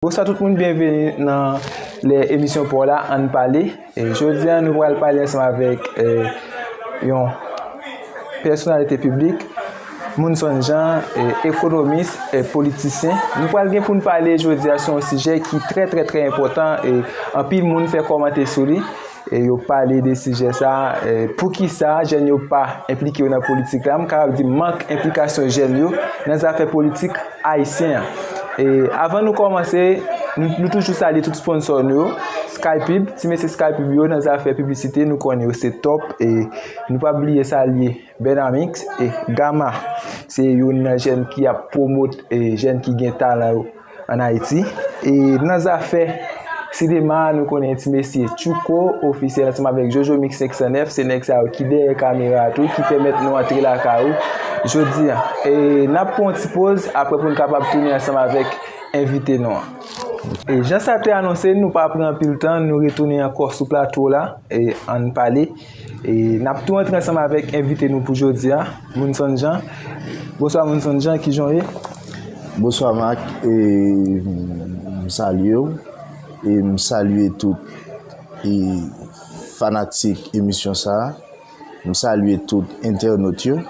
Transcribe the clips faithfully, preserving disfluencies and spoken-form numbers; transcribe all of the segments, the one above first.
Bonswa tout moun, byenveni nan lè emisyon pa w la, Ann Pale. E jodi a, nou pral pale ansanm avèk, e, yon pèsonalite piblik, Mounson Jean, e, ekonomis, e, politisyen. Nou pral gen pou n pale jodi a sou yon sijè ki trè, trè, trè enpòtan, e anpil moun fè kòmantè sou li. E yo pale de sijè sa, e poukisa jèn yo pa enplike yo nan politik la, m kapab di mank enplikasyon jèn yo nan zafè politik ayisyen an. E avan nou kòmanse, nou, nou toujou salye tout sponsò nou yo, Skypub, ti mesye Skypub yo nan zafè piblisite, nou konnen yo se top, e nou pa bliye salye Benamix e Gama. Se youn nan jèn ki ap pwomot, e, jèn ki gen talan yo ann Ayiti. E nan zafè sinema, nou konnen ti mesye Tchouko ofisyèl ansanm avèk Jojo Mix senk san nèf, se nèg sa yo ki dèyè kamera a tou, ki pèmèt nou antre lakay ou jodi a. E n ap pran yon ti poz, apre pou n kapab tounen ansanm avèk envite nou an. E jan sa te anonse, nou pa pran anpil tan, nou retounen ankò sou plato la, e Ann Pale. E n ap tou antre ansanm avèk envite nou pou jodi a, Mounson Jean. Bonswa Mounson Jean, kijan w ye? Bonswa Marc, e m salye w, e m salye tout, e fanatik emisyon sa a, m salye tout entènot yo,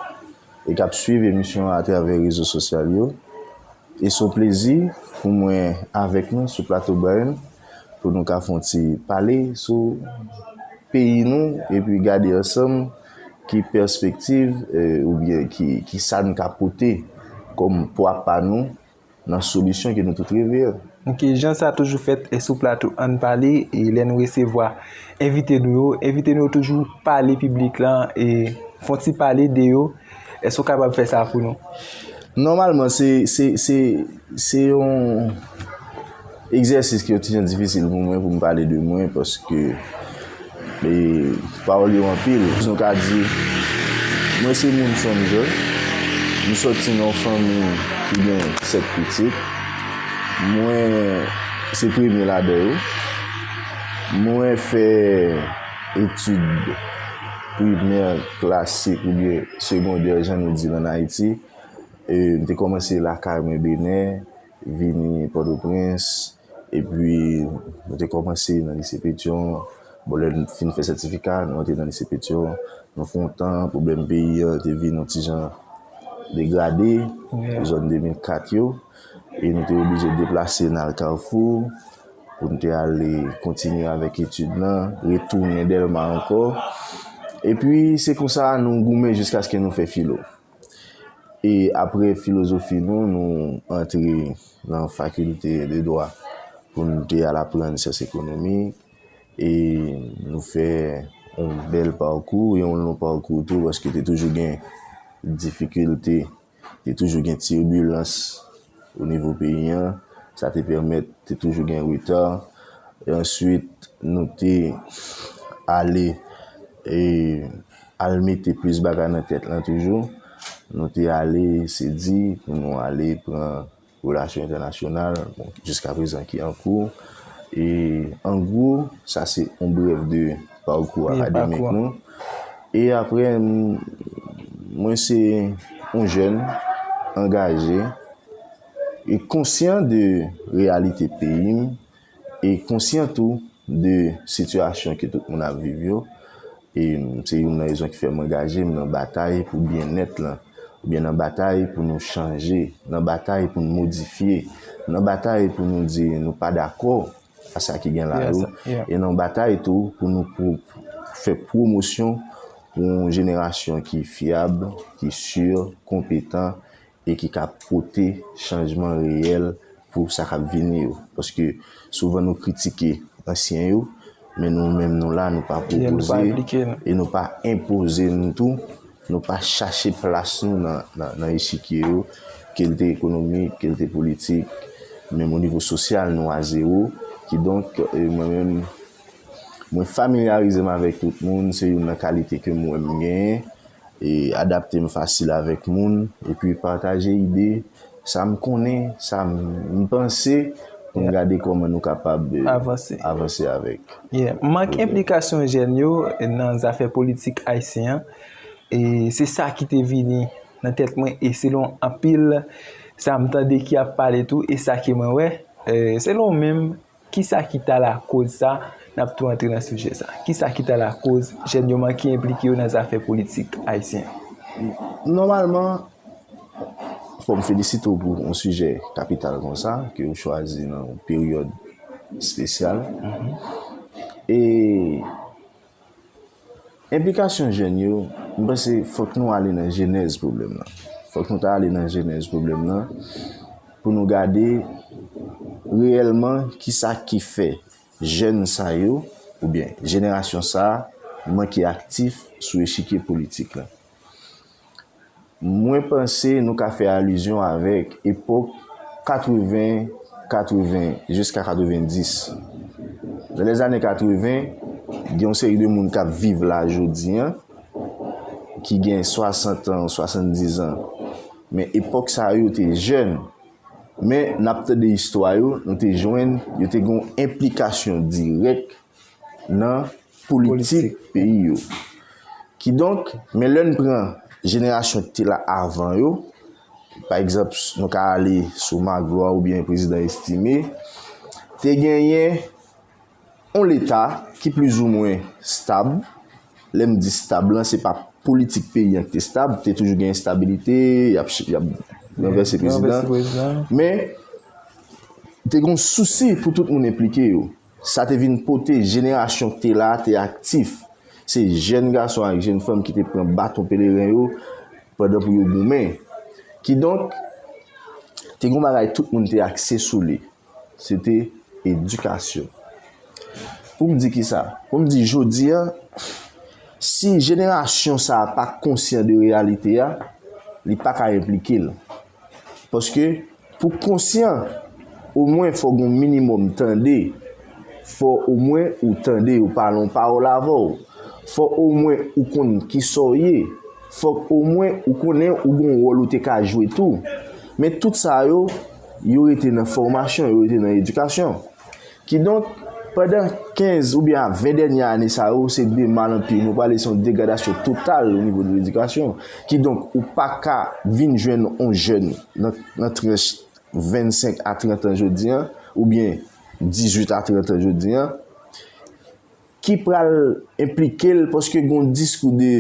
e k ap swiv emisyon an atravè rezo sosyal yo. E se yon plezi pou mwen avèk nou sou plato Brian, pou nou ka fè yon ti pale sou peyi nou, epi gade ansanm ki pèspektiv, e, oubyen ki, ki sa n ka pote kòm pwa pa nou nan solisyon ke nou tout reve a. Ok, jan sa toujou fèt, e sou plato Ann Pale, e lè nou resevwa envite nou yo, envite nou yo toujou pale piblik lan, e fè yon ti pale de yo. Èske w kapab fè sa pou nou? Nòmalman, se, se, se, se yon egzèsis ki yon ti jan difisil pou mwen, pou m pale de mwen, paske, e, pawòl yo anpil. Nou ka di, mwen se Mounson Jean, m sòti nan yon fanmi ki gen sèt pitit. Mwen se premye ladan yo. Mwen fè etid primè klasik oubyen segondè, jan nou di l ann Ayiti. E, m te kòmanse lakay mwen Benè, vini Pòtoprens, epi nou te kòmanse nan lise Petyon. Bon, lè n fin fè sètifika, nou antre nan lise Petyon. Nou fè yon tan, pwoblèm peyi an te vin yon ti jan degrade, zòn de mil kat yo, e nou te oblije deplase n al Kafou pou n te ale kontinye avèk etid lan, retounen Dèlma ankò. Epi, se konsa nou goumen jiskaske nou fè filo. E apre filozofi nou, nou antre nan fakilte de dwa pou n te al aprann syans ekonomik. E nou fè yon bèl pakou, e yon lon pakou tou, paske te toujou gen difikilte, te toujou gen tibilans o nivo peyi an. Sa te pèmèt te toujou gen reta. E answit, nou te ale, e, al mete plis bagay nan tèt lan toujou. Nou te ale, se di, pou nou ale pran relasyon entènasyonal, bon, jiska prezan ki an kou. E an gwo, sa se yon brèf de pakou akademik nou. E apre, m, mwen se yon jèn angaje e konsyan de reyalite peyi m, e konsyan tou de sitiyasyon ke tout moun ap viv yo. E se youn nan rezon ki fè m angaje m nan batay pou byennèt lan, oubyen nan batay pou nou chanje, nan batay pou nou modifye, nan batay pou nou di nou pa dakò a sa ki gen la yo, e nan batay tou pou nou pou fè pwomosyon pou yon jenerasyon ki fyab, ki si, konpetan, e ki ka pote chanjman reyèl pou sa k ap vini yo. Paske souvan nou kritike ansyen yo, men nou menm nou la, nou pa pwopoze e nou pa enpoze nou tou, nou pa chache plas nou nan, nan, nan echikye yo, ke l te ekonomik, ke l te politik, menm o nivo sosyal, nou a zewo. Kidonk, e, mwen menm, mwen familyarize m avèk tout moun, se youn nan kalite ke m wè m genyen. E adapte m fasil avèk moun, epi pataje ide, sa m konnen, sa m, m panse, pou n gade kòman nou kapab, e, avanse avèk. Yeah. Mank enplikasyon jèn yo nan zafè politik ayisyen an, e se sa ki te vini nan tèt mwen, e selon anpil sa m tande ki ap pale tou, e sa ke mwen wè, E, selon w menm, kisa ki ta lakoz sa? N ap tou antre nan sijè sa. Kisa ki ta lakoz jèn yo manke enplike yo nan zafè politik ayisyen? Nòmalman, fò m felisite w pou yon sijè kapital konsa, ke w chwazi nan yon peryòd espesyal. E enplikasyon jèn yo, m panse fòk nou ale nan jenèz pwoblèm nan. Fòk nou ta ale nan jenèz pwoblèm nan pou nou gade reyèlman kisa ki fè jèn sa yo, oubyen jenerasyon sa a, manke aktif sou echikye politik la. Mwen panse nou ka fè alizyon avèk epòk katreven, katreven jiska katrevendis. Nan lèzane katreven, gen yon seri de moun k ap viv la jodi a, ki gen swasant an, swasanndis an. Men epòk sa yo te jèn. Men n ap tande istwa yo, nou te jwenn yo te gen yon enplikasyon dirèk nan politik peyi yo. Kidonk, men lè n pran jenerasyon ki te la avan yo, pa egzanp, nou ka ale sou Magloire oubyen prezidan Estimé, te genyen yon leta ki plizoumwen stab. Lè m di stab lan, se pa politik peyi an ki te stab, te toujou gen enstabilite, y ap, y ap ranvèse prezidan. Men, te gen yon sousi pou tout moun enplike yo. Sa te vin pote jenerasyon ki te la a te aktif. Se jèn gason ak jèn fanm ki te pran baton peleren yo pandan pou yo goumen. Kidonk, te gen yon bagay tout moun te akse sou li. Se te edikasyon. Pou m di kisa? Pou m di jodi a, si jenerasyon sa a pa konsyan de reyalite a, li pa ka enplike l. Paske pou konsyan, omwen fò gen yon minimòm tande. Fò omwen ou tande yo pale yon pawòl avè w. Fò omwen ou konn kisa w ye. Fòk omwen ou konnen ou gen yon wòl ou te ka jwe tou. Men tout sa yo, yo rete nan fòmasyon, yo rete nan edikasyon. Kidonk, pandan kenz oubyen a ven dènye ane sa yo, se de mal an pi. Nou prale se yon degradasyon total o nivo de ledikasyon. Kidonk, ou pa ka vin jwenn yon jèn nan, nan tranch vennsenk a trant an jodi a, oubyen dizuit a trant an jodi a, ki pral enplike l paske gen yon diskou de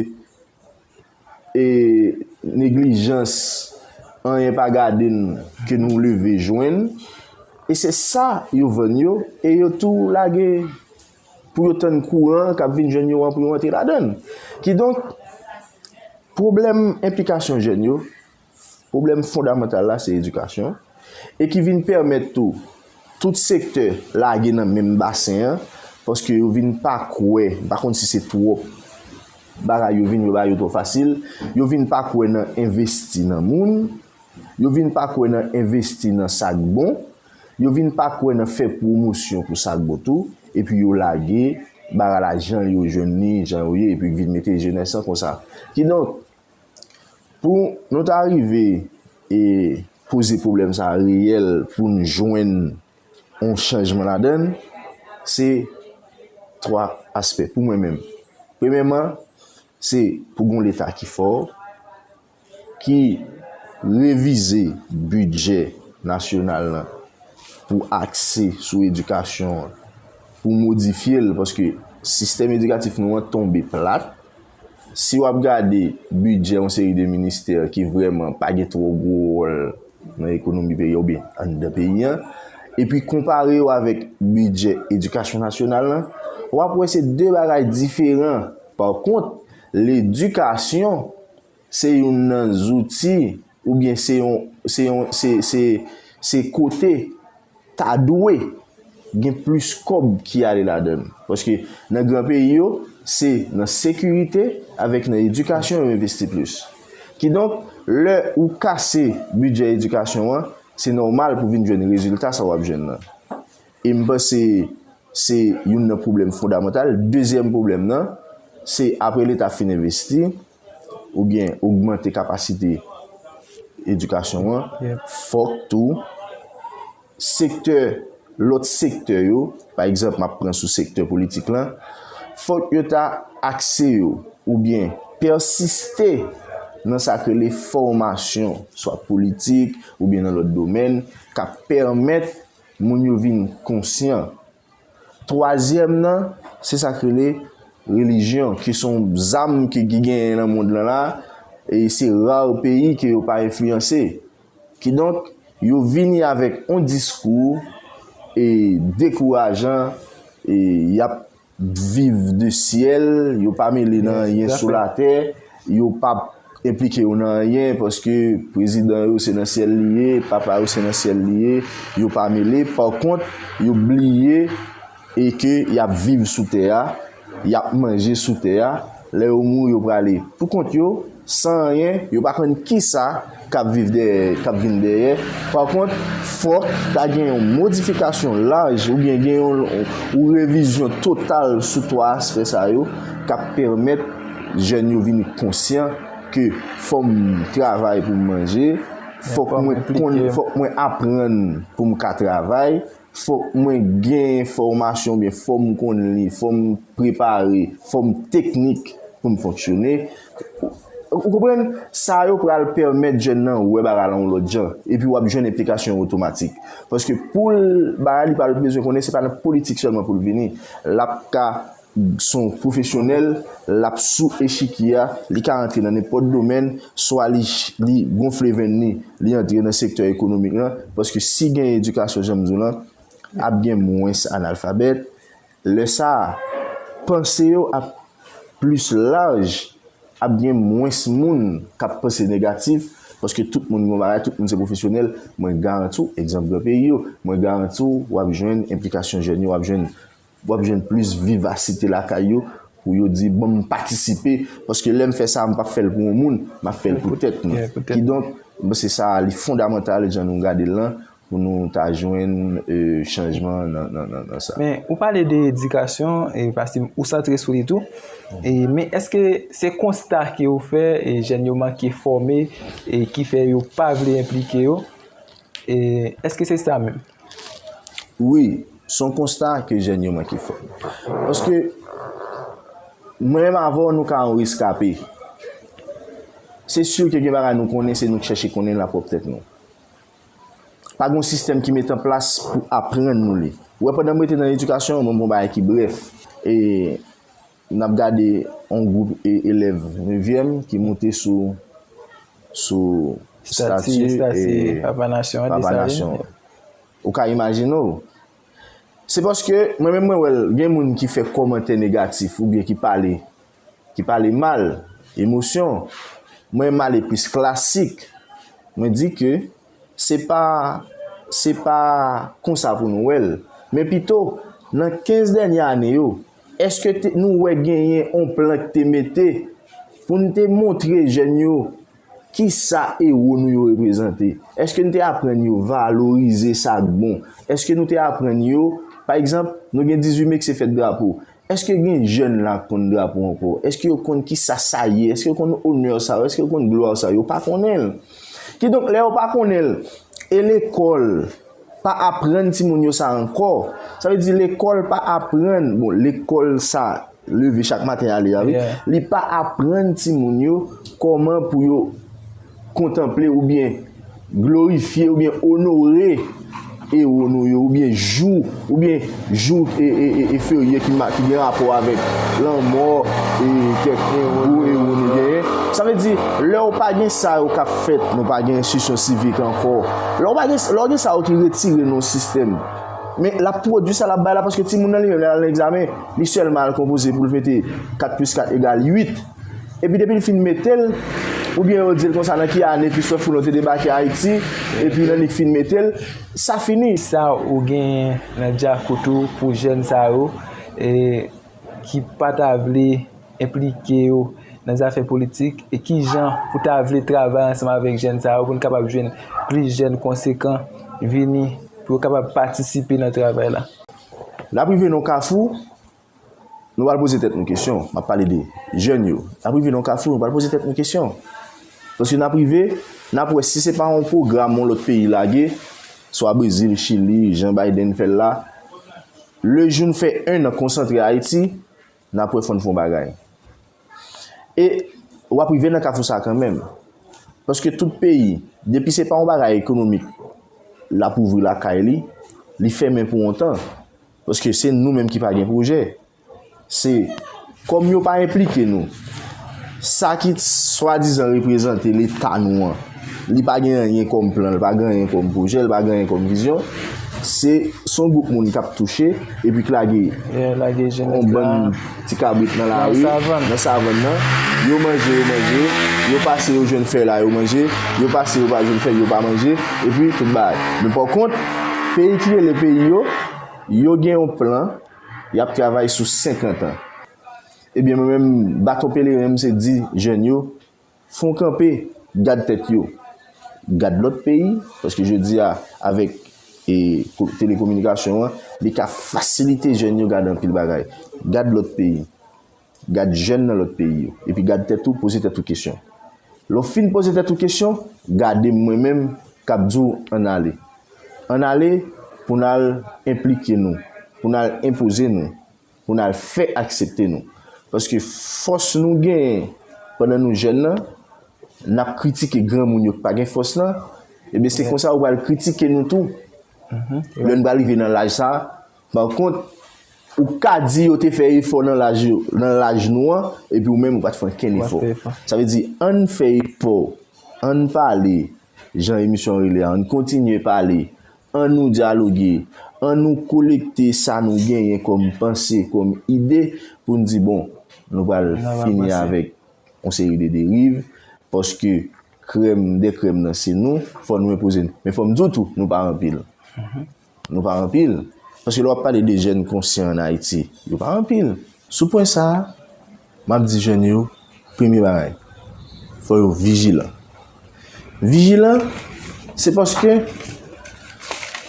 e, neglijans, anyen pa gade n ke nou leve jwenn. E se sa yo vann yo, e yo tou lage pou yo tann kouran k ap vin jwenn yo an pou yo antre ladan l. Kidonk, pwoblèm enplikasyon jèn yo, pwoblèm fondamantal la, se edikasyon. E ki vin pèmèt tou tout sektè lage nan menm basen an, paske yo vin pa kwè, m pa konn si se twòp bagay yo vin yo ba yo twò fasil, yo vin pa kwè nan envesti nan moun, yo vin pa kwè nan envesti nan sa k bon, yo vin pa kwè nan fè pwomosyon pou sa k bon tou, epi yo lage bagay la jan yo jwenn li, jan yo ye, epi vin mete jenès lan konsa. Kidonk, pou nou ta rive e poze pwoblèm sa a reyèl pou n jwenn yon chanjman ladan l, se twa aspè pou mwen menm. Premyèman, se pou gen yon Leta ki fò, ki revize bidjè nasyonal lan pou akse sou edikasyon an, pou modifye l, paske sistèm edikatif nou an tonbe plat. Si w ap gade bidjè yon seri de ministè ki vrèman pa gen twò gwo wòl nan ekonomi peyi an oubyen anndan peyi an, epi konpare yo avèk bidjè edikasyon nasyonal lan, w ap wè se de bagay diferan. Pa kont, ledikasyon se youn nan zouti oubyen se yon, se yon, se, se, se kote ta dwe gen plis kòb ki ale ladan l. Paske nan gran peyi yo, se nan sekirite avèk nan edikasyon yo envesti plis. Kidonk, lè ou kase bidjè edikasyon an, se nòmal pou vin jwenn rezilta sa w ap jwenn nan. E m panse se youn nan pwoblèm fondamantal. Dezyèm pwoblèm nan, se apre Leta fin envesti, oubyen ogmante kapasite edikasyon an, fòk tou sektè, lòt sektè yo, pa egzanp, m ap pran sou sektè politik lan, fòk yo ta akse yo, oubyen pèsiste nan sa k rele fòmasyon, swa politik, oubyen nan lòt domèn, k ap pèmèt moun yo vin konsyan. Twazyèm nan, se sa k rele relijyon, ki se yon zam ki, ki genyen nan mond lan la, e se ra peyi ke yo pa enfliyanse. Kidonk, yo vini avèk yon diskou e dekourajan, e y ap viv de syèl, yo pa mele nan anyen sou latè, yo p ap enplike yo nan anyen, paske prezidan yo se nan syèl li ye, papa yo se nan syèl li ye, yo pa mele. Pa kont, yo bliye e ke y ap viv sou tè a, y ap manje sou tè a, lè yo mouri, yo prale pou kont yo, san anyen, yo pa konn kisa k ap viv dèyè, k ap vin dèyè. Pa kont, fòk ta gen yon modifikasyon laj oubyen gen yon, yon revizyon total sou twa aspè sa yo k ap pèmèt jèn yo vin konsyan ke fò m travay pou m manje, fòk mwen konn, fòk mwen aprann pou m ka travay, fòk mwen gen enfòmasyon oubyen fò m konn li, fò m prepare, fò m teknik pou m fonksyone. Ou konprann? Sa yo pral pèmèt jèn nan wè bagay la yon lòt jan. Epi w ap jwenn enplikasyon yo otomatik. Paske pou l bagay li pral bezwen konnen, se pa nan politik sèlman pou l vini. L ap ka se yon pwofesyonèl, l ap sou echikye a, li ka antre nan nenpòt domèn, swa li, li gonfle venn li, li antre nan sektè ekonomik lan, paske si gen edikasyon, jan m di w lan, ap gen mwens analfabèt. Lè sa a, panse yo ap plis laj, ap gen mwens moun k ap panse negatif, paske tout moun gen yon bagay, tout moun se pwofesyonèl. Mwen garanti w, egzanp gran peyi yo, mwen garanti w, w ap jwenn enplikasyon jèn yo, w ap jwenn w ap jwenn plis vivasite lakay yo pou yo di, "Bon, m patisipe, paske lè m fè sa, m p ap fè l pou yon moun, m ap fè l pou tèt mwen." Kidonk, mwen panse sa a, li fondamantal, jan nou gade l lan, pou nou ta jwenn, e, chanjman nan, nan, nan, nan sa. Men, ou pale de edikasyon, e, paske ou santre sou li tou. E, men èske se konsta ke ou fè, e, jèn yo manke fòme, e, ki fè yo pa vle enplike yo? E, èske se sa menm? Wi, se yon konsta ke jèn yo manke fè. Paske mwen menm avè w, nou ka yon reskape. Se si ke gen bagay nou konnen, se nou k chèche konnen l nan pwòp tèt nou. Pa gen yon sistèm ki mete an plas pou aprann nou li. Ou wè, pandan m rete nan edikasyon, mwen, m gon bagay ki brèf. E n ap gade yon gwoup e-, elèv nevyèm ki moute sou, sou estati, estati, e, Papa Nasyon an, Papa Desalin. Nasyon an. Ou ka imajine w. Se paske mwen menm mwen wè l, gen moun ki fè kòmantè negatif oubyen ki pale, ki pale mal, emosyon. Mwen m ale plis klasik. Mwen di ke se pa, se pa konsa pou nou wè l. Men pito, nan kenz dènye ane yo, èske te, nou wè genyen yon plan ki te mete pou n te montre jèn yo kisa ewo nou yo reprezante? Èske n te aprann yo valorize sa k bon? Èske nou te aprann yo, pa egzanp, nou gen dizuit me k se fèt drapo. Èske gen jèn la k konn drapo ankò? Èske yo konn kisa sa ye? Èske yo konn onè sa yo? Èske yo konn glwa sa yo? Yo pa konnen l. Kidonk, lè yo pa konnen l, e lekòl pa aprann timoun yo sa ankò. Sa vle di lekòl pa aprann, bon, lekòl sa leve chak maten ale a, wi. Yeah. Li pa aprann timoun yo kòman pou yo kontanple oubyen glorifye oubyen onore ewo nou yo, oubyen jou, oubyen jou e, e, e, e ferye ki ma-, ki gen rapò avèk lanmò e kèk gwo ewo nou genyen. Sa vle di, lè w pa gen sa yo k ap fèt, nou pa gen enstitisyon sivik ankò. Lè w pa gen, lè w gen sa yo ki retire nan yon sistèm, men l ap pwodui sa l ap bay la, paske timoun nan li menm, lè l al nan egzamen, li sèlman al konpoze pou l mete kat plis kat egal uit. Epi depi l fin mete l, oubyen yo di l konsa nan ki ane Christophe Coulon te debake Ayiti, epi nan li fin mete l, sa fini. Sa ou gen nan djakout ou pou jèn sa yo, e, ki pa ta vle enplike yo nan zafè politik, e ki jan pou ta vle travay ansanm avèk jèn sa yo pou n kapab jwenn plis jèn konsekan vini pou yo kapab patisipe nan travay la? N ap rive nan yon kafou, nou pral poze tèt nou kesyon. M ap pale de jèn yo. N ap rive nan yon kafou, nou pral poze tèt nou kesyon. Paske n ap rive, n ap wè si se pa yon pwogram yon lòt peyi lage, swa Brezil, Chili, jan Biden fè l la, le jou n fè en an konsantre Ayiti, n ap wè fò n fè yon bagay. E w ap rive nan kafou sa a kanmenm. Paske tout peyi, depi se pa yon bagay ekonomik, l ap ouvri lakay li, li fèmen pou yon tan. Paske se nou menm ki pa gen pwojè. Se kòm yo pa enplike nou. Sa ki swadizan reprezante Leta nou an, li pa gen anyen kòm plan, li pa gen anyen kòm pwojè, li pa gen anyen kòm vizyon. Se, se yon gwoup moun k ap touche, epi k lage yon bann ti kabrit nan lari, nan savann nan. Yo manje, yo manje. Yo pase, yo jwenn fèy la, yo manje. Yo pase, yo pa jwenn fèy, yo pa manje. Epi tout bagay. Men pa kont, peyi ki rele peyi yo, yo gen yon plan, y ap travay sou senkant an. Ebyen, mwen menm, baton peleren m, se di jèn yo, fè w kanpe, gad tèt yo, gad lòt peyi, paske jodi a, avèk, e, ko-, telekominikasyon an, li ka fasilite jèn yo gade anpil bagay. Gad lòt peyi, gad jèn nan lòt peyi yo, epi gad tèt ou, poze tèt ou kesyon. Lè w fin poze tèt ou kesyon, gade m mwen menm k ap di w ann ale. Ann ale pou n al enplike nou, pou n al enpoze nou, pou n al fè aksepte nou. Paske fòs nou genyen pandan nou jèn nan, n ap kritike granmoun yo k pa gen fòs lan, ebyen se konsa yo pral kritike nou tou. Lè n pral rive nan laj sa a, pa kont, ou ka di yo te fè efò nan laj yo, nan laj nou an, epi ou menm ou pa t fè okenn efò. Sa vle di, ann fè efò, ann pale, jan emisyon an rele a, ann kontinye pale, ann nou dyaloge, ann nou kolekte sa nou genyen kòm panse, kòm ide, pou n di, bon, nou pral fini avèk yon seri de deriv, paske krèm de krèm nan se nou, fò nou enpoze nou. Men fò m di w tou, nou pa anpil. Nou pa anpil. Paske lè w ap pale de jèn konsyan ann Ayiti, yo pa anpil. Sou pwen sa a, m ap di jèn yo, premye bagay, fò yo vijilan. Vijilan, se paske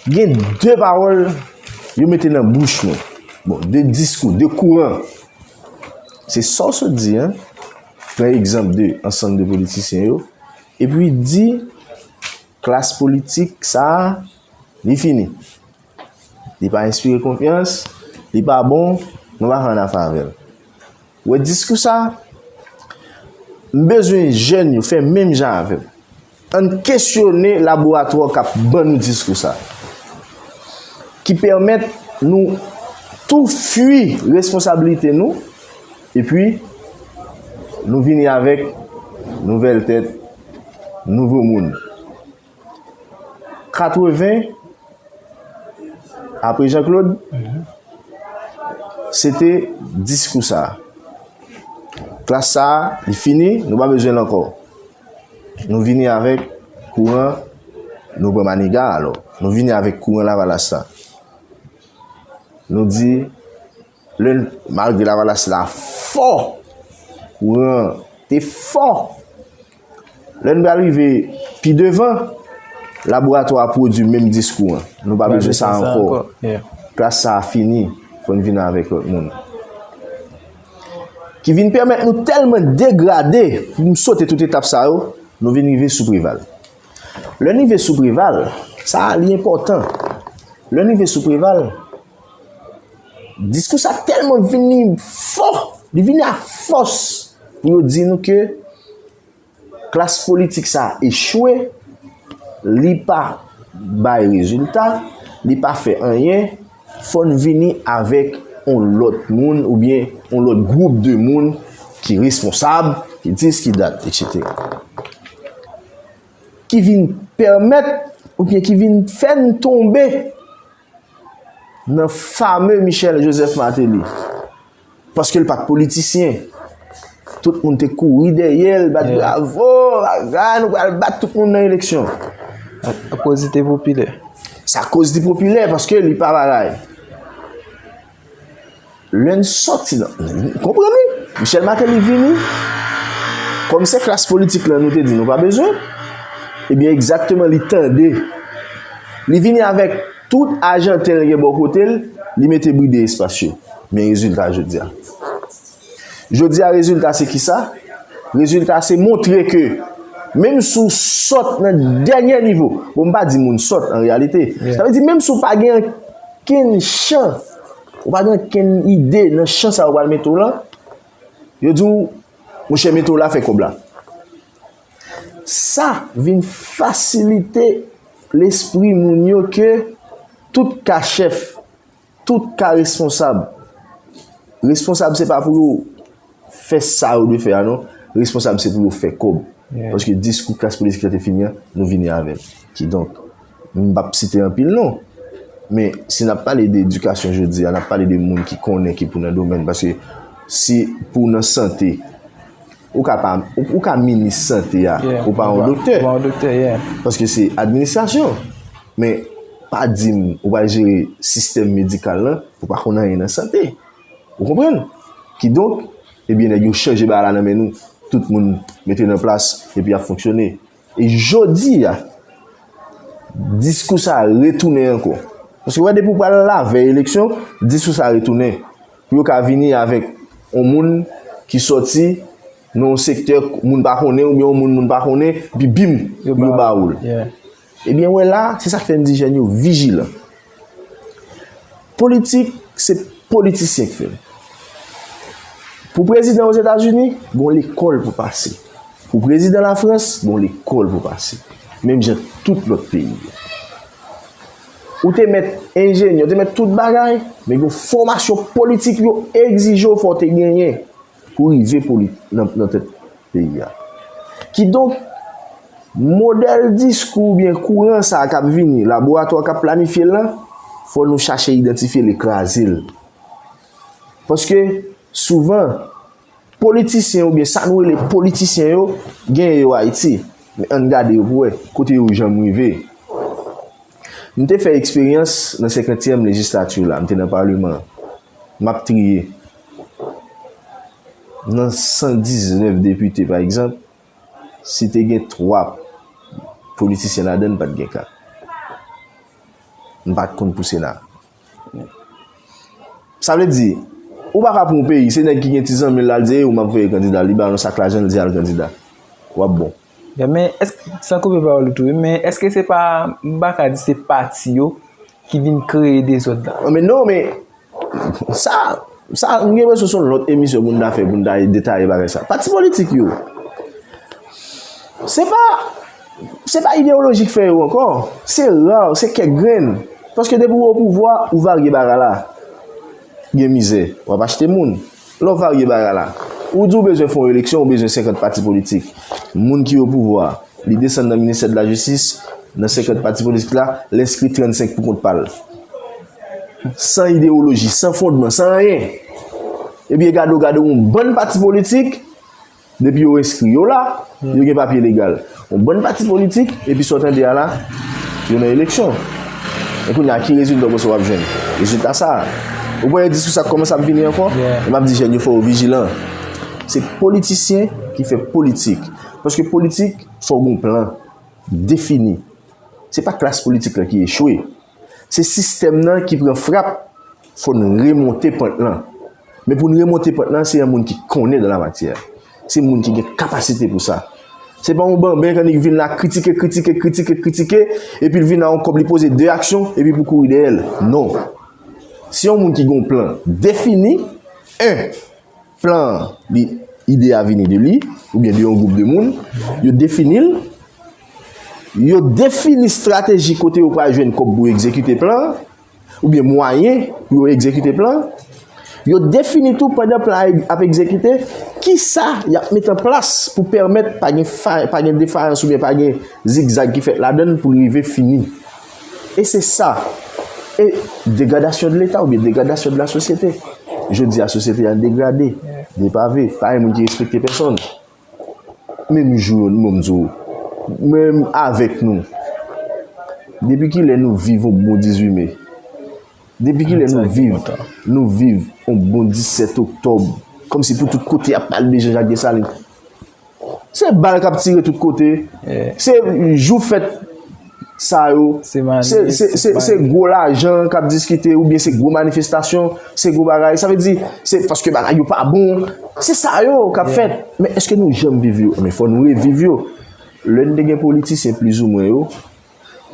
gen de pawòl yo mete nan bouch nou. Bon, de diskou, de kouran. Se sa w sot di an, pran egzanp de ansanm de politisyen yo, epi di klas politik sa a, li fini. Li pa enspire konfyans, li pa bon, nou pa fè annafè avè l. Ou wè diskou sa a? M bezwen jèn yo fè menm jan avè m. Ann kesyone laboratwa k ap ban nou diskou sa a, ki pèmèt nou tou fui responsablite nou, epi nou vini avèk nouvèl tèt, nouvo moun. Katreven, apre Jean Claude, se te diskou sa a. Klas sa a, li fini, nou pa bezwen l ankò. Nou vini avèk kouran, nou pran Maniga alò. Nou vini avèk kouran Lavalas la. Nou di, lè n, malgre Lavalas la fò, kouran te fò, lè n pral rive pi devan, laboratwa a pwodui menm diskou an. Nou pa bezwen sa ankò. Klas sa a fini, fò n vin avèk lòt moun. Ki vin pèmèt nou tèlman degrade, pou m sote tout etap sa yo, nou vin rive sou Preval. Lè n rive sou Preval, sa a li enpòtan. Lè n rive sou Preval, diskou sa tèlman vini fò, li vini ak fòs pou yo di nou ke klas politik sa a echwe, li pa bay rezilta, li pa fè anyen, fò n vini avèk yon lòt moun oubyen yon lòt gwoup de moun ki responsab, ki dis, ki dat, etsetera. Ki vin pèmèt oubyen ki vin fè n tonbe nan fame Michel Joseph Martelly. Paske l pa t politisyen. Tout moun te kouri dèyè l, bat bravo, bagay, nou pral bat tout moun nan eleksyon. Akoz li te popilè. Se akoz li popilè, paske li pa bagay. Lè n sòti nan, konprann wi, Michel Martelly vini, kòm se klas politik lan nou te di nou pa bezwen, ebyen egzakteman li tande. Li vini avèk tout ajanten l gen bò kote l, li mete bride espas yo. Men rezilta jodi a. Jodi a rezilta se kisa? Rezilta se montre ke menm si w sòt nan dènye nivo, bon m pa di moun sòt an reyalite, sa vle di menm si w pa gen okenn chan, ou pa gen okenn ide nan chan sa yo pral mete w lan, yo di w, monchè mete w la fè kòb la. Sa vin fasilite lespri moun yo ke Tout ka chèf, tout ka responsab. Responsab se pa pou yo fè sa yo dwe fè a non. Responsab se pou yo fè kòb. Paske diskou klas politik la te fini an, nou vini avè l. Kidonk, m p ap site anpil non. Men si n ap pale de edikasyon jodi a, n ap pale de moun ki konnen, ki pou nan domèn. Paske si pou nan sante, ou ka pa, ou, ou ka minis sante a, ou pa yon doktè. Ou pa yon doktè, yeah. Paske se administrasyon. Men pa di m ou pral jere sistèm medikal lan, ou pa konn anyen nan sante. Ou konprann? Kidonk, ebyen, nèg yo chanje bagay la nan men nou. Tout moun mete nan plas, epi ap fonksyone. E jodi a, diskou sa a retounen ankò. Paske w wè, depi w pral lavèy eleksyon, diskou sa a retounen. Pou yo ka vini avèk yon moun ki sòti nan yon sektè moun pa konnen, oubyen yon moun moun pa konnen, epi bim, yo ba ou l. Ebyen, wè la, se sa k fè m di jèn yo vijilan. Politik, se politisyen k fè l. Pou prezidan Ozetazini, gon lekòl pou pase. Pou prezidan Lafrans, gon lekòl pou pase. Menm jan tout lòt peyi yo. Ou te mèt enjenyè, ou te mèt tout bagay, men gon fòmasyon politik yo egzije w fò w te genyen pou rive poli-, nan, nan tèt peyi a. Kidonk, modèl diskou oubyen kouran sa a k ap vini, laboratwa k ap planifye l lan, fò nou chache idantifye l e kraze l. Paske, souvan, politisyen oubyen sa nou rele politisyen yo, genyen yo Ayiti. Men ann gade yo pou wè kote yo janm rive. M te fè eksperyans nan senkantyèm lejislati la, m te nan paleman an. M ap triye. Nan san diznèf depite, pa egzanp, si te gen twa politisyen ladan l, pa t gen kat. M pa t konn pou Sena. Sa vle di, ou pa ka pran yon peyi, se nèg ki gen ti zanmi l la, l di, "Ey, ou m ap voye kandida." Li ba l yon sak lajan, l di, "Al kandida." W ap bon. Ya, men èske, san koupe pawòl ou tou, wi, men èske se pa, m pa ka di se pati yo ki vin kreye dezòd la? Men non, men sa, sa, m gen enpresyon se yon lòt emisyon pou n ta fè, pou n ta detaye bagay sa. Pati politik yo, se pa, se pa ideyoloji k fè yo ankò. Se ra, se kèk grenn. Paske depi w o pouvwa, ou varye bagay la. Gen mizè, w ap achte moun. Lè w varye bagay la, ou di w bezwen fè yon eleksyon, ou bezwen senkant pati politik. Moun ki o pouvwa, li desann nan ministè de la jistis, nan senkant pati politik la, l enskri trannsenk pou kont pa l. San ideyoloji, san fondman, san anyen. Epi gade w, gade w yon bann pati politik, depi yo enskri yo la, yo gen papye legal. Yon bann pati politik, epi sa w tande a la, yo nan eleksyon. E kounye a, ki rezilta w panse w ap jwenn? Rezilta sa a. Ou pa wè diskou sa kòmanse ap vini ankò? E m ap di jèn yo fò yo vijilan. Se politisyen ki fè politik. Paske politik, fò w gen yon plan defini. Se pa klas politik la ki echwe. Se sistèm nan ki pran frap, fò n remonte pant lan. Men pou n remonte pant lan, se yon moun ki konnen dan la matyè. Se moun ki gen kapasite pou sa. Se pa yon banben k annik vin la kritike, kritike, kritike, kritike, epi l vin a yon kòb, li poze de aksyon, epi pou kouri dèyè l. Non. Se yon moun ki gen yon plan defini, en, plan an, li, ide a vini de li, oubyen de yon gwoup de moun, yo defini l, yo defini estrateji kote yo pral jwenn kòb pou yo egzekite plan an, oubyen mwayen pou yo egzekite plan an, yo defini tou pandan plan an ap egzekite, kisa y ap mete an plas pou pèmèt pa gen fa-, pa gen defayans oubyen pa gen zigzag ki fèt ladan l pou l rive fini. E se sa. E degradasyon de Leta oubyen degradasyon de la sosyete. Jodi a, sosyete a degrade, depave, pa gen moun ki respekte pèsonn. Menm jou, mwen m di w, menm avèk nou, depi kilè nou viv yon bon dizuit me? Depi kilè nou viv, nou viv yon bon disèt oktòb? Kòmsi pou tout kote ap pale de Jean Jacques Dessalines. Se bal k ap tire tout kote. Se jou fèt sa yo. Se, se, se, se gwo lajan k ap diskite, oubyen se gwo manifestasyon, se gwo bagay. Sa vle di, se paske bagay yo pa bon. Se sa yo k ap fèt. Men èske nou janm viv yo? Men fò nou reviv yo. Lè n te gen politisyen plizoumwen yo,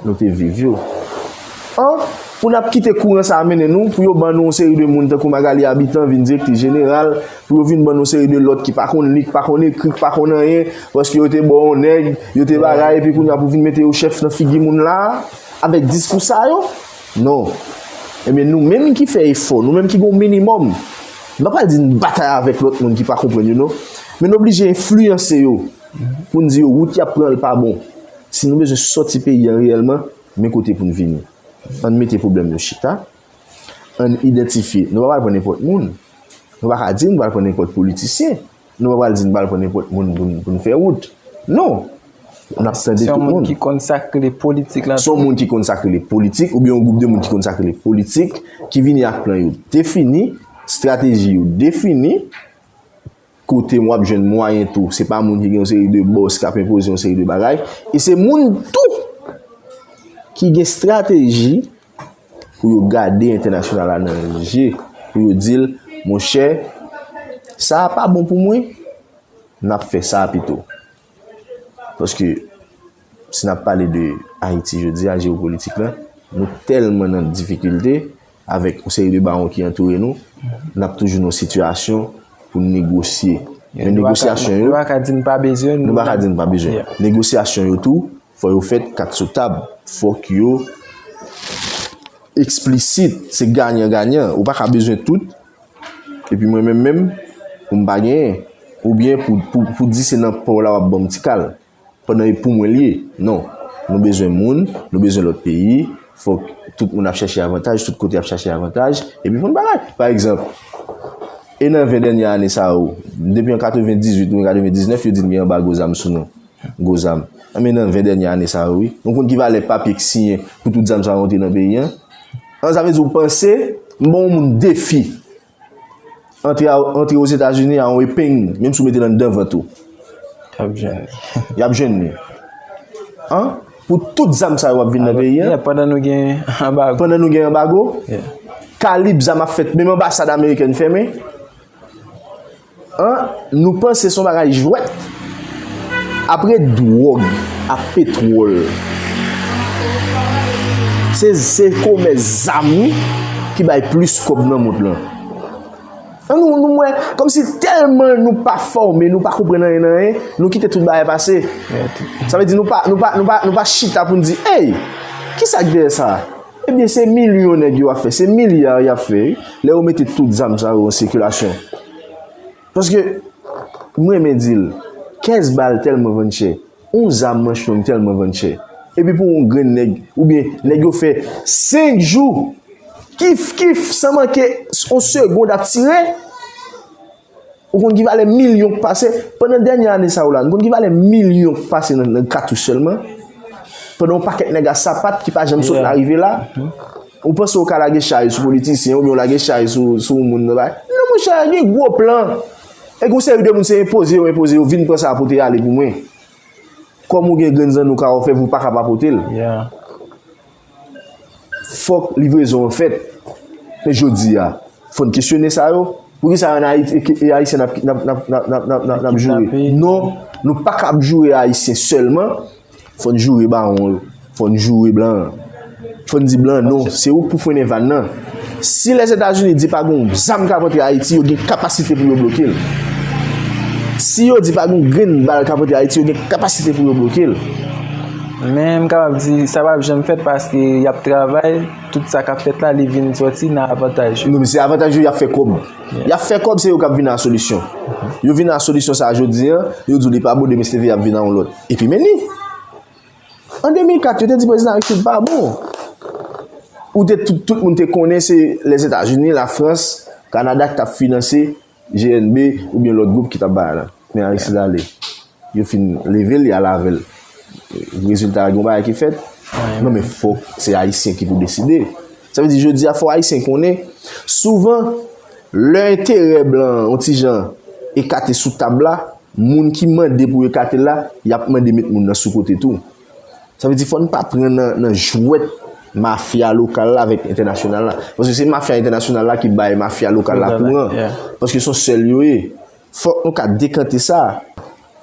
nou te viv yo. An, pou n ap kite kouran sa a mennen nou, pou yo ban nou yon seri de moun tankou Magalie Habitant vin direktris jeneral, pou yo vin ban nou yon seri de lòt ki pa konn li, ki pa konn ekri, ki pa konn anyen, paske yo te ba w yon nèg, yo te bagay, epi kounye a pou vin mete yo chèf nan figi moun la, avèk diskou sa yo. Non. Ebyen, nou menm ki fè efò, nou menm ki gen yon minimòm, m pa pral di n batay avèk lòt moun ki pa konprann yo, non. Men n oblije enfliyanse yo pou n di yo wout y ap pran l pa bon. Si nou bezwen sòti peyi a reyèlman, men kote pou n vini. Ann mete pwoblèm yo chita, ann idantifye. Nou pa pral pran nenpòt moun. Nou pa ka di n pral pran nenpòt politisyen. Nou pa pral di n pral pran nenpòt moun pou n, pou n fè wout. Non. N ap tande tout moun. Se yon moun ki konn sa k rele politik la. Se yon moun ki konn sa k rele politik, oubyen yon gwoup de moun ki konn sa k rele politik, ki vini ak plan yo defini, estrateji yo defini, kote w ap jwenn mwayen tou. Se pa moun ki gen yon seri de bòs k ap enpoze yon seri de bagay. E se moun tou ki gen estrateji pou yo gade entènasyonal la nan je, pou yo di l, monchè, sa a pa bon pou mwen, n ap fè sa a pito. Paske, si n ap pale de Ayiti jodi a, jewopolitik la, nou tèlman nan difikilte avèk yon seri de bawon ki antoure nou, n ap toujou nan yon sitiyasyon pou n negosye. Men negosyasyon yo, nou pa ka di n pa bezwen, nou pa ka di n pa bezwen. Negosyasyon yo tou, fò yo fèt kat sou tab. Fòk yo eksplisit, se ganyan ganyan. Ou pa ka bezwen tout, epi mwen menm menm, pou m pa genyen. Oubyen pou, pou, pou di se nan pa w la w ap ban m ti kal. Pandan e pou mwen l ye. Non. Nou bezwen moun, nou bezwen lòt peyi, fòk tout moun ap chèche avantaj, tout kote ap chèche avantaj, epi pou n bagay. Pa egzanp, e nan ven dènye ane sa yo, depi an katrevendizuit oubyen katrevendiznèf, yo di n gen anbago zam sou nou. Gwo zam. Anben nan ven dènye ane sa yo, wi. Nou konn ki valè papye k siyen pou tout zam sa yo rantre nan peyi a? An, sa vle di ou panse, m ban yon moun defi. Antre a, antre Ozetazini a yon epeng, menm si w mete l anndan vant ou. Y ap jwenn li. Y ap jwenn li. An? Pou tout zam sa yo ap vin nan peyi a? Yeah, pandan nou gen anbago. Pandan nou gen anbago? Yeah. Kalib zam ap fèt, menm anbasad amerikèn fèmen. An, nou panse se yon bagay jwèt. Apre dwòg ak petwòl, se, se komès zam wi ki bay plis kòb nan mond lan. An, nou, nou wè, kòmsi tèlman nou pa fòme, nou pa konprann anyen nan anyen, nou kite tout bagay pase. Sa vle di nou pa, nou pa, nou pa, nou pa chita pou n di, ey, kisa k dèyè sa? Ebyen, se milyon nèg yo ap fè, se milya y ap fè, wi. Lè yo mete tout zam sa yo an sikilasyon. Paske, m renmen di l, kèz bal tèlman vann chè, yon zam manch long tèlman vann chè. Epi pou yon grenn nèg, oubyen nèg yo fè senk jou, kif, kif, san manke yon segond ap tire. Ou konn ki valè milyon k pase? Pandan dènye ane sa yo la, nou konn ki valè milyon k pase nan, nan katouch sèlman? Pandan yon pakèt nèg a sapat ki pa janm sot la rive la? Ou panse w ka lage chay sou politisyen oubyen w lage chay sou, sou yon moun nan bagay? Non, monchè, gen gwo plan. E gen yon seri de moun se enpoze yo enpoze yo, vin pran sa a pote ale pou mwen. Kòm ou gen grenn zanno ka ofè, ou pa ka pa pote l. Yeah. Fòk livrezon an fèt. Men jodi a, fò n kesyone sa yo. Poukisa ann Ayiti, e, e Ayisyen n ap, n ap, n ap, n ap, n ap, n ap, n ap, n ap joure? Kidnape. Non, nou pa ka ap joure Ayisyen sèlman. Fò n joure bawon yo. Fò n joure blan an. Fò n di blan an, non, se ou k pou frennen van nan. Si Lèzetazini di pa gen yon zam k ap antre Ayiti, yo gen kapasite pou yo bloke l. Si yo di pa gen yon grenn bal k ap antre Ayiti, yo gen kapasite pou yo bloke l. Men m kapab di, sa p ap janm fèt paske y ap travay, tout sa k ap fèt la, li vin sòti nan avantaj yo. Non, men se avantaj yo, y ap fè kòb. Yeah. Y ap fè kòb, se yo k ap vin a solisyon. Yo vin a solisyon sa a jodi a, yo di w li pa bon, demen si te vle y ap vin a yon lòt. Epi men li. An de mil kat, yo te di prezidan Aristide pa bon. Ou te, tout, tout moun te konnen se Lèzetazini, Lafrans, Kanada ki t ap finanse G N B oubyen lòt gwoup ki t ap bay la. Men Aristide ale. Yo fin leve l, y al avè l. Rezilta a, gen yon bagay ki fèt? Non, men fòk se Ayisyen ki pou deside. Sa vle di, jodi a, fò Ayisyen konnen, souvan, lè enterè blan an yon ti jan ekate sou tab la, moun ki mande pou yo ekate l la, y ap mande met moun nan sou kote tou. Sa vle di, fò n pa pran nan, nan jwèt mafya lokal la avèk entènasyonal la. Paske se mafya entènasyonal la ki bay mafya lokal la kouran. Yeah. Paske se yon sèl yo ye. Fòk nou ka dekante sa.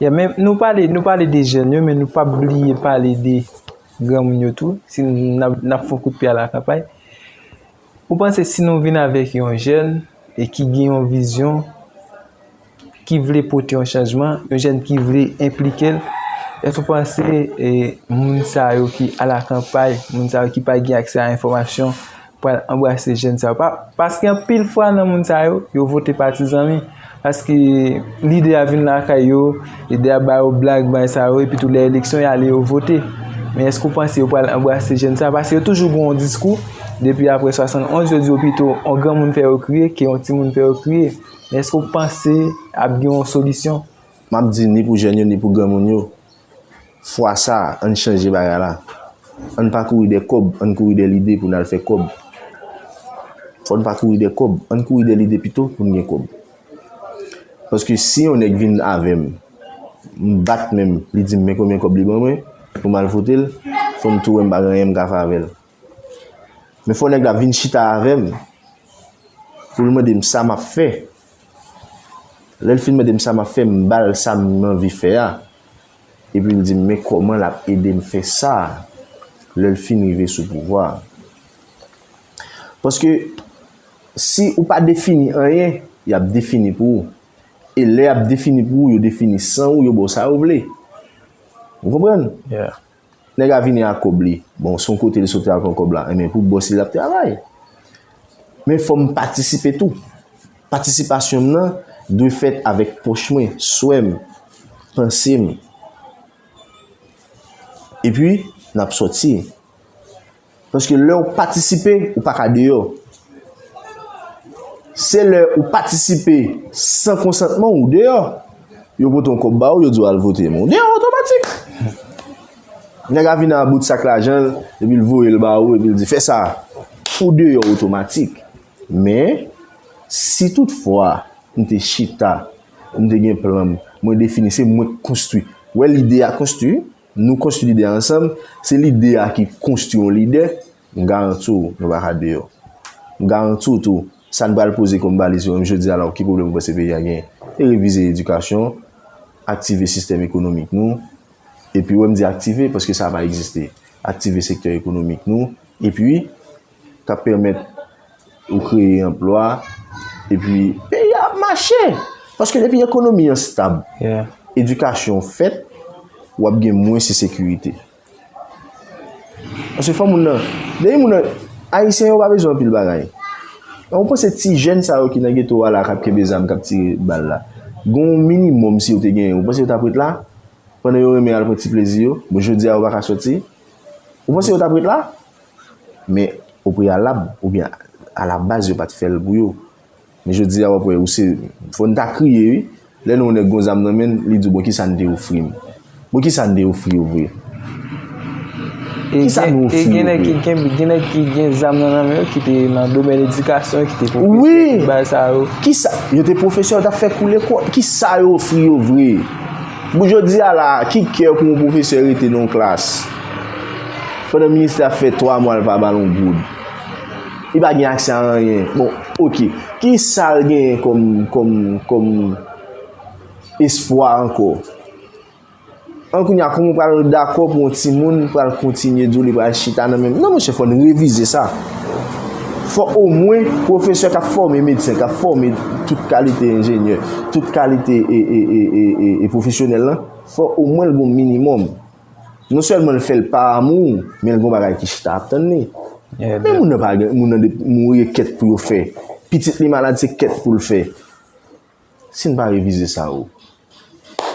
Yeah, men nou pale, nou pale de jèn yo, men nou p ap bliye pale de granmoun yo tou. Si n ap, n ap fè yon kout pye a la kanpay. Ou panse si nou vin avèk yon jèn e ki gen yon vizyon, ki vle pote yon chanjman, yon jèn ki vle enplike l, Èske w panse, e, moun sa yo ki al a kanpay, moun sa yo ki pa gen aksè a enfòmasyon, pral anbrase jèn sa yo? Pa, paske anpil fwa nan moun sa yo, yo vote pa ti zanmi. Paske lidè a vin lakay yo, lidè a ba yo blag, bay sa yo, epi tou lè eleksyon y ale, yo vote. Men èske w panse yo pral anbrase jèn sa yo? Paske yo toujou gen yon diskou, depi apre swasannonz, yo di yo pito yon granmoun fè yo kriye ke yon timoun fè yo kriye. Men èske w panse ap gen yon solisyon? M ap di ni pou jèn yo, ni pou granmoun yo. Fwa sa a, ann chanje bagay la. Ann pa kouri dè kòb, ann kouri dè lide pou n al fè kòb. Fò n pa kouri dè kòb, ann kouri dè lide pito pou n gen kòb. Paske si yon nèg vin avè m, m bat men m, li di m men konbyen kòb li ban mwen pou m al vote l, fò m tou wè m pa gen anyen m ka fè avè l. Men fò nèg la vin chita avè m pou l mande m sa m ap fè. Lè l fin mande m sa m ap fè, m ba l sa m anvi fè a. Epi l di m men kòman l ap ede m fè sa lè l fin rive sou pouvwa a. Paske si ou pa defini anyen, y ap defini pou ou. E lè y ap defini pou ou, yo defini san ou, yo ba w sa yo vle. Ou konprann? Yeah. Nèg la vini ak kòb li. Bon, se yon kote li soti al pran kòb la. Enben, pou bòs li, l ap travay. Men fò m patisipe tou. Patisipasyon m nan dwe fèt avèk pòch mwen, swè m, panse m. Epi, n ap sòti. Paske lè w patisipe, ou pa ka deyò. Se lè ou patisipe san konsantman w, ou deyò. Yo pote yon kòb ba ou, yo di w al vote, men w deyò otomatik. Nèg la vin a bout sak lajan l, epi l voye l ba ou, epi l di fè sa. Ou deyò otomatik. Men, si toutfwa m te chita, m te gen plan m, mwen defini, se mwen k konstwi. Ou wè lide a konstwi, nou konstwi lide a ansanm, se lide a ki konstwi yon lidè, m garanti w, nou pa ka deyò. M garanti w tou, sa n pral poze kòm baliz yo, menm jodi a la, ki pwoblèm ou panse peyi a genyen? E revize edikasyon, aktive sistèm ekonomik nou, epi wè m di aktive, paske sa pa egziste. Aktive sektè ekonomik nou, epi k ap pèmèt ou kreye anplwa, epi peyi a ap mache. Paske depi ekonomi an stab, Yeah. edikasyon fèt, w ap gen mwens ensekirite. Paske fò moun nan, depi moun nan, Ayisyen yo pa bezwen anpil bagay. Ou panse ti jèn sa yo ki nan geto a la, k ap kenbe zam, k ap tire bal la, gen yon minimòm si yo te genyen, ou panse yo t ap ret la? Pandan yo renmen al pran ti plezi yo, bon, jodi a yo pa ka sòti. Ou panse yo t ap ret la? Men o preyalab, oubyen a la baz, yo pa t fè l pou yo. Men jodi a, w ap wè, ou se, fò n ta kriye, wi. Lè nou wè yon nèg gon zam nan men l, li di w, bon, kisa n te ofri m? Bon, kisa n te ofri yo vre? E Kisa gen, nou e ofri gen yo nèg ki, vre? Gen, gen nèg ki gen zam nan nan men yo, ki te nan domèn edikasyon, ki te pwofesè, Wi. Tout bagay sa yo. Kisa? Yo te pwofesè, yo t ap fè kou lekòl. Kisa yo ofri yo vre? Bon, jodi a la, ki kè pou yon pwofesè rete nan yon klas pandan ministè a fè twa mwa l pa ba l yon goud? Li pa gen aksè a anyen. Bon, oke. Kisa l genyen kòm, kòm, kòm espwa ankò? An kounye a, kòman w pral dakò pou yon timoun pral kontinye di w li pral chita nan menm? Non, monchè, fò n revize sa. Fò omwen pwofesè k ap fòme medsen, k ap fòme tout kalite enjenyè, tout kalite e, e, e, e, e, e pwofesyonèl lan, fò omwen l gen yon minimòm. Non sèlman l fè l pa amou, men l gen yon bagay ki chita ap tann li. Yeah, Men moun nan pa gen, moun nan de, mouri e kèt pou yo fè. Pitit li malad, se kèt pou l fè. Si n pa revize sa yo,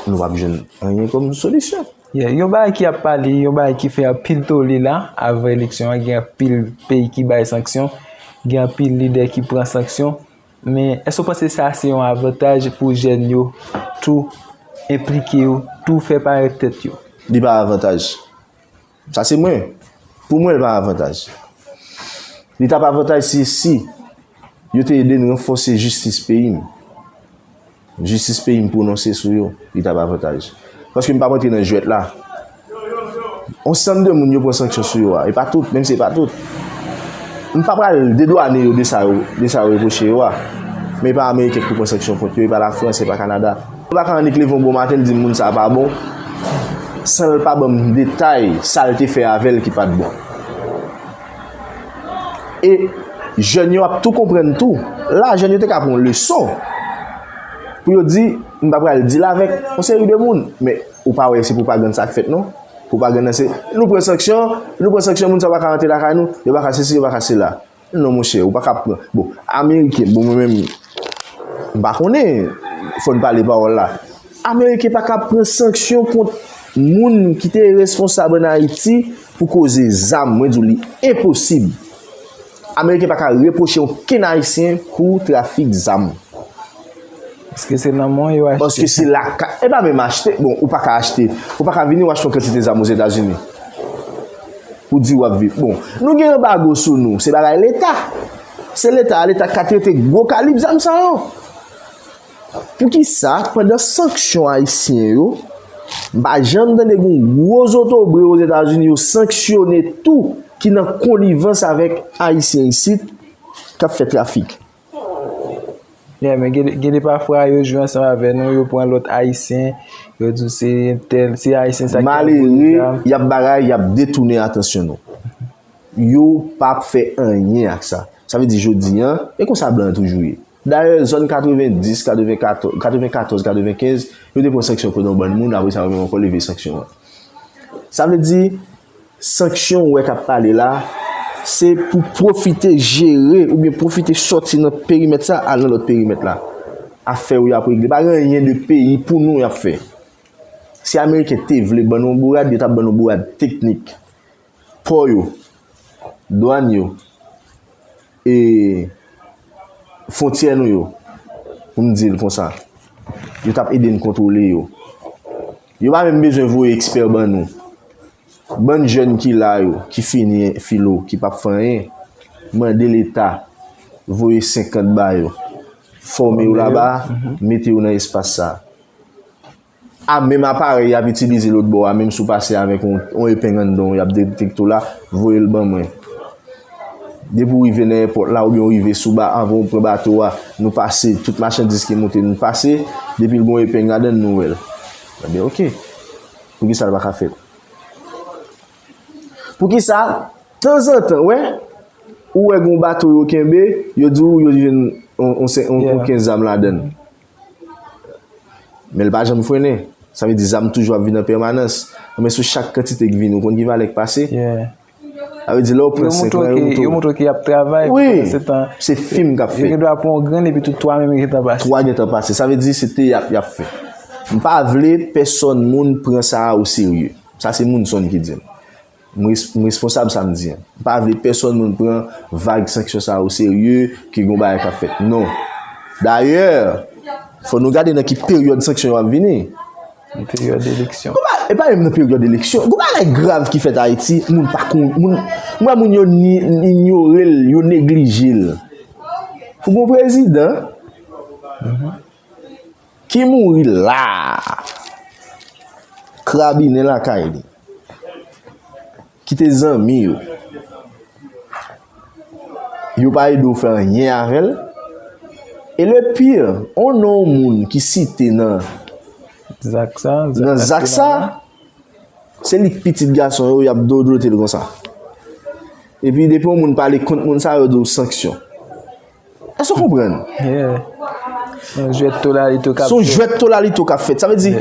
nou p ap jwenn anyen kòm solisyon. Yeah, yon bagay ki ap pale, yon bagay ki fè anpil tole la, avan eleksyon an, gen anpil peyi ki bay sanksyon, gen anpil lidè ki pran sanksyon. Men, èske w panse sa se yon avantaj pou jèn yo tou enplike yo, tou fè parèt tèt yo? Li pa avantaj. Sa se mwen. Pou mwen, li pa avantaj. Li t ap avantaj si, si yo te ede n ranfòse jistis peyi m. Jistis peyi m pwononse sou yo, li t ap avantaj. Paske m p ap antre nan jwèt la. Yon sanm de moun yo pran sanksyon sou yo a. E pa tout, menm si e pa tout. M pa pral dedwane yo de sa yo, de sa yo repwoche yo a. Men e pa Ameriken ki pran sanksyon kont yo, e pa Lafrans, e pa Kanada. Ou pa ka annik leve yon bon maten, l di m moun sa a pa bon, san l pa ban m detay sa l te fè avè l ki pa t bon. E jèn yo ap tou konprann tou. La, jèn yo te ka pran yon leson. Pou yo di, m pa pral deal avèk yon seri de moun. Men, ou pa wè se pwopagann sa k fèt, non? Pwopagann nan se, nou pran sanksyon, nou pran sanksyon, moun sa pa ka rantre lakay nou, yo pa ka sesi, yo pa ka sela. Non, monchè, ou pa ka pran. Bon, Ameriken, bon, mwen menm, m pa konnen, fò n pale pawòl la. Ameriken pa ka pran sanksyon kont moun ki te responsab ann Ayiti pou koze zam. Mwen di w, li enposib. Ameriken pa ka repwoche okenn Ayisyen pou trafik zam. Paske se nan men yo achte. Paske se lakay. E pa menm achte. Bon, ou pa ka achte. Ou pa ka vini w achte yon kantite zam Ozetazini. Pou di w ap viv. Bon, nou gen anbago sou nou. Se bagay Leta. Se Leta. Leta k ka trete gwo kalib zam sa yo. Poukisa, pandan sanksyon ayisyen yo, m pa janm tande gen yon gwo zotobre Ozetazini yo sanksyone tou ki nan konivans avèk Ayisyen isit k ap fè trafik? Yeah, men gen, gen de pafwa yo jwe ansanm avè nou, yo pran lòt Ayisyen, yo di w se entèl, se Ayisyen sa ki anvoye zam. Malere, y ap bagay, y ap detounen atansyon nou. Yo p ap fè anyen ak sa. Sa vle di jodi a, e konsa blan an toujou ye. Dayè, zòn katrevenndis, katrevenkatòz, katrevenkatòz, katrevenkenz, yo te pran sanksyon kont yon bann moun, apre sa, yo menm ankò leve sanksyon an. Sa vle di, sanksyon ou wè k ap pale la, se pou pwofite jere oubyen pwofite sòti nan perimèt sa, al nan lòt perimèt la. Afè yo y ap regle. Pa gen anyen de peyi pou nou y ap fè. Si Ameriken te vle ban nou yon bourad, yo t ap ban nou yon bourad teknik. Pò yo, dwàn yo, e fwontyè nou yo, pou m di l konsa, yo t ap ede n kontwole yo. Yo pa menm bezwen voye ekspè ban nou. Bann jèn ki la yo, ki fini filo, ki p ap fè anyen, mande Leta voye senkant ba yo, fòme yo laba, mete yo nan espas sa. A menm aparèy y ap itilize lòt bò a, menm si w pase avèk yon, yon epeng anndan w, y ap detekte w la, voye l ban mwen. Depi w rive nan èpòt la, oubyen w rive sou ba, anvan w pran bato a, nou pase, tout machandiz ki monte, nou pase, depi l gen yon epeng ladan l, nou wè l. Ebyen, oke. Poukisa l pa ka fèt? Poukisa, tanzantan, wè, ou wè gen yon bato yo kenbe, yo di w yo jwenn yon, yon, yon, yon kenz zam ladan l. Men l pa janm frennen. Sa vle di zam toujou ap vin an pèmanans. Men sou chak kantite k vini, ou konn ki valè k pase? Sa vle di lè w pran senk lan, yo montre w ki y ap travay, wi, pandan se tan, se fim k ap fèt. Yo gen dwa pran yon grenn epi tout twa menm gentan pase. Twa gentan pase. Sa vle di se teyat y ap fè. M pa vle pèsòn moun pran sa a oserye. Sa se Moonson ki di m. M res-, m responsab sa m di an. M pa vle pèsòn moun pran vag sanksyon sa a oserye, ke gen yon bagay k ap fèt. Non. Dayè, fò nou gade nan ki peryòd sanksyon yo ap vini. Nan peryòd eleksyon. Gon ba-, e pa menm nan peryòd eleksyon. Gon bagay grav ki fèt Ayiti, moun pa kon-, moun, m wè moun yo ni, inyore l, yo neglije l. Pou gon prezidan, ki mouri la, krabinen lakay li, kite zanmi yo, yo pa ede w fè anyen avè l. E le pire, on non yon moun ki site nan zak sa, nan zak sa, se li k pitit gason yo, y ap dodlote l konsa. Epi depi yon moun pale kont moun sa, yo di w sanksyon. Èske w konprann? Yeah. Se yon jwèt tolalito k ap fèt. Se yon jwèt tolalito k ap fèt. Sa vle di,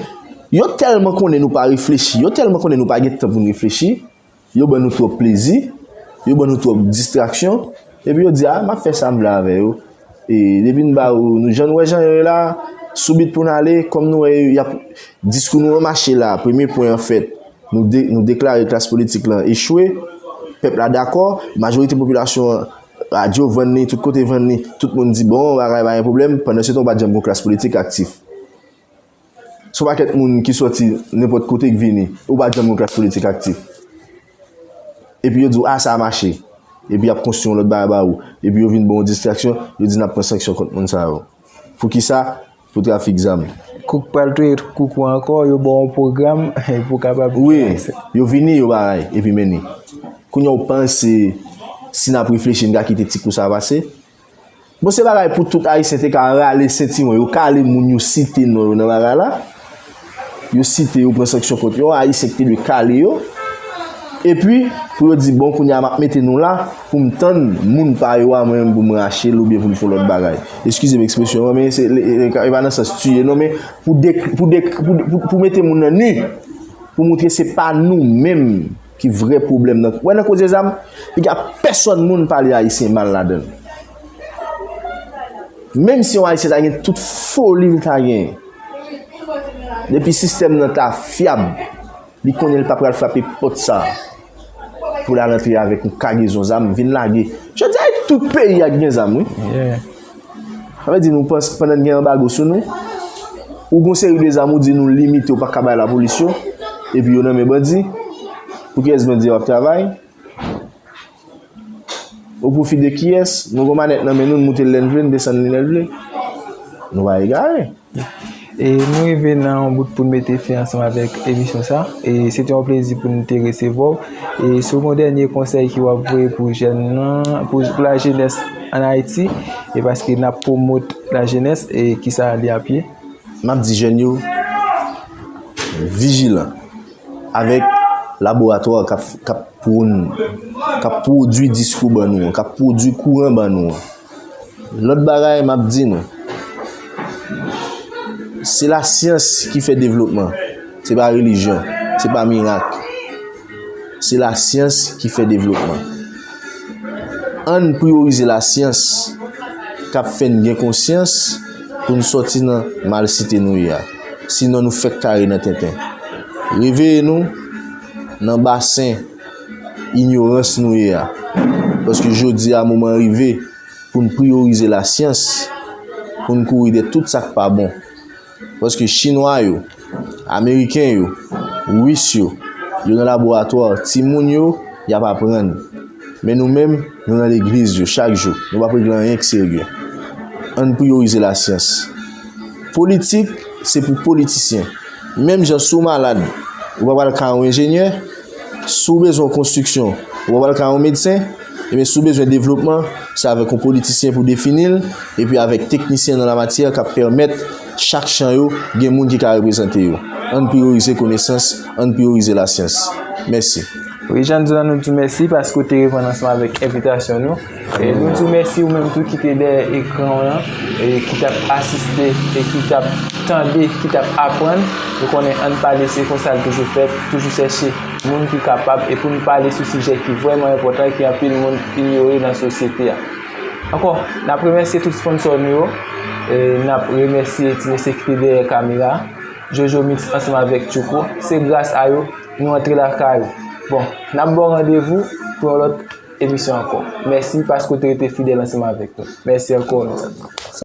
yo tèlman konnen nou pa reflechi, yo tèlman konnen nou pa gen tan pou n reflechi, yo ban nou twòp plezi, yo ban nou twòp distraksyon, epi yo di, a, m ap fè sa m vle avè yo. E depi n ba yo, nou jan n wè jan yo ye la, sou bit pou n ale, kòm nou wè y ap, diskou nou an mache la, premye pwen an fèt, nou de-, nou deklare klas politik lan echwe, pèp la dakò, majorite popilasyon an, radyo vann li, tout kote vann li, tout moun di, bon, bagay pa gen pwoblèm, pandan se tan ou pa t janm gen yon klas politik aktif. Se yon pakèt moun ki sòti nenpòt kote k vini, ou pa t janm gen yon klas politik aktif. Epi yo di w, a, sa a mache. Epi y ap konstwi yon lòt bagay ba ou. Epi yo vin ba w yon distraksyon, yo di n ap pran sanksyon kont moun sa yo. Poukisa? Pou trafik zam. Kouk pral touye koukou ankò, yo ba w yon pwogram pou w kapab. Wi, yo vini, yo bagay, epi mennen. Kounye a w panse, si n ap reflechi, n ka kite ti kou sa a pase? Bon, se bagay pou tout Ayisyen te ka rale sentiwon yo, kale moun yo site non yo nan bagay la. Yo site yo, pran sanksyon kont yo, Ayisyen ki te dwe kale yo. Epi, pou yo di, bon, kounye a m ap mete nou la, pou m tann moun pa yo a, mwen menm pou m rache l oubyen pou m fè yon lòt bagay. Eskize m ekspresyon an, men se, e, e, e pa nan sans tiye, non, men pou, dek, pou, dek, pou, pou, pou mete moun nan ni, pou montre se pa nou menm ki vrè pwoblèm nan. Wè nan koze zam, piga pèsòn moun pale Ayisyen mal ladan l. Menm si yon Ayisyen ta gen tout foli l ta gen, depi sistèm nan ta fyab, li konnen l pa pral frape pòt sa a pou l al antre avèk yon kagezon zam, vin lage. Jodi a, tout peyi a gen zam, wi. Yeah. Sa vle di nou pans-, pandan n gen anbago sou nou, ou gon seri de zam ou di nou limite, ou pa ka bay lapolis yo, epi yo nan men bandi. Pou kiyès bandi a ap travay? O pwofi de kiyès? Nou gon manèt nan men nou, n moute l lè n vle, n desann li lè n vle. Nou pa egare. E nou rive nan yon bout pou n mete fen ansanm avèk emisyon sa. E se te yon plezi pou n te resevwa w. E si w gen yon dènye konsèy ki w ap voye pou jèn nan, pou, pou lajenès ann Ayiti, e paske n ap pwomot lajenès, e kisa li ap ye? M ap di jèn yo vijilan avèk laboratwa k ap, k ap pwon-, k ap pwodui diskou ban nou an, k ap pwodui kouran ban nou an. Lòt bagay m ap di nou, se lasyans ki fè devlopman, se pa relijyon, se pa mirak. Se lasyans ki fè devlopman. Ann priyorize lasyans k ap fè n gen konsyans pou n sòti nan malsite nou ye a. Sinon nou fèk kare nan tenten. Reveye nou nan basen inyorans nou ye a. Paske jodi a moman rive pou n priyorize lasyans, pou n kouri dèyè tout sa k pa bon. Paske Chinwa yo, Ameriken yo, Ris yo, yo nan laboratwa, timoun yo, y ap aprann. Men nou menm, nou nan legliz yo chak jou. Nou p ap regle anyen k serye. Ann priyorize lasyans. Politik, se pou politisyen. Menm jan si w malad, ou pa pral ka yon enjenyè, si w bezwen yon konstriksyon, ou pa pral ka yon medsen, ebyen si w bezwen devlopman, se avèk yon politisyen pou defini l, epi avèk teknisyen nan lamatyè k ap pèmèt chak chan yo gen moun ki ka reprezante yo. Ann priyorize konesans, ann priyorize lasyans. Mèsi. Wi, Jean Dona, nou di w mèsi paske w te reponn ansanm avèk envitasyon nou. E nou di w mèsi ou menm tou ki te dèyè ekran w lan, e ki t ap asiste, e ki t ap tande, ki t ap aprann. Nou konnen Ann Pale se konsa l toujou fèt, toujou chèche moun ki kapab, e pou n pale sou sijè ki vrèman enpòtan, ke anpil moun inyore nan sosyete a. Ankò, n ap remèsye tout sponsò nou yo, e n ap remèsye ti mesye ki te dèyè kamera, Jojo Mix ansanm avèk Tchouko. Se gras a yo, nou antre lakay ou. Bon, n ap ba w randevou pou yon lòt emisyon ankò. Mèsi paske w te rete fidèl ansanm avèk nou. Mèsi ankò yon lòt.